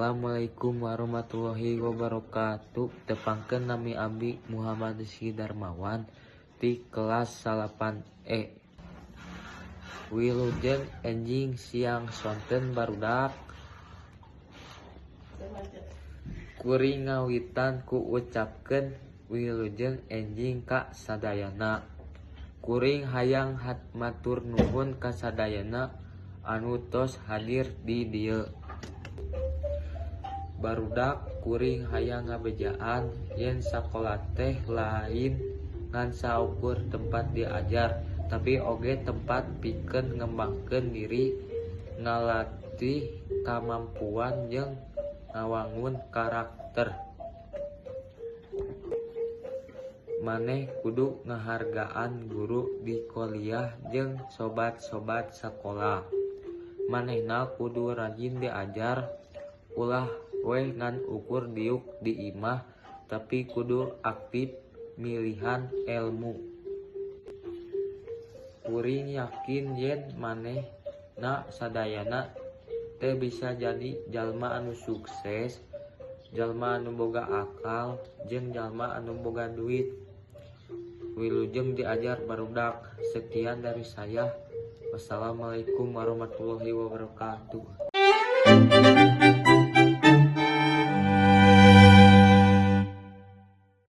Assalamualaikum warahmatullahi wabarakatuh. Tepangkeun, nami abdi Muhammad Rizky Darmawan ti kelas 9 E. Wilujeng enjing, siang, sonten, barudak. Kuring ngawitan ku ucapkeun wilujeng enjing ka sadayana. Kuring hayang matur nuhun ka sadayana anu tos hadir di dieu. Barudak, kuring hayang ngabejaan yen sakola teh lain ngan saukur tempat diajar, tapi oge tempat pikeun ngembangkeun diri, ngalatih kamampuan jeung ngawangun karakter. Maneh kudu ngahargaan guru dikoliah jeung sobat-sobat sakola. Manehna kudu rajin diajar, ulah we ngan ukur diuk di imah, tapi kudu aktif milihan elmu. Kuring yakin yen manehna sadayana teh bisa jadi jalma anu sukses, jalma anu boga akal, jeung jalma anu boga duit. Wilujeng diajar, barudak. Sekian dari saya. Wassalamualaikum warahmatullahi wabarakatuh.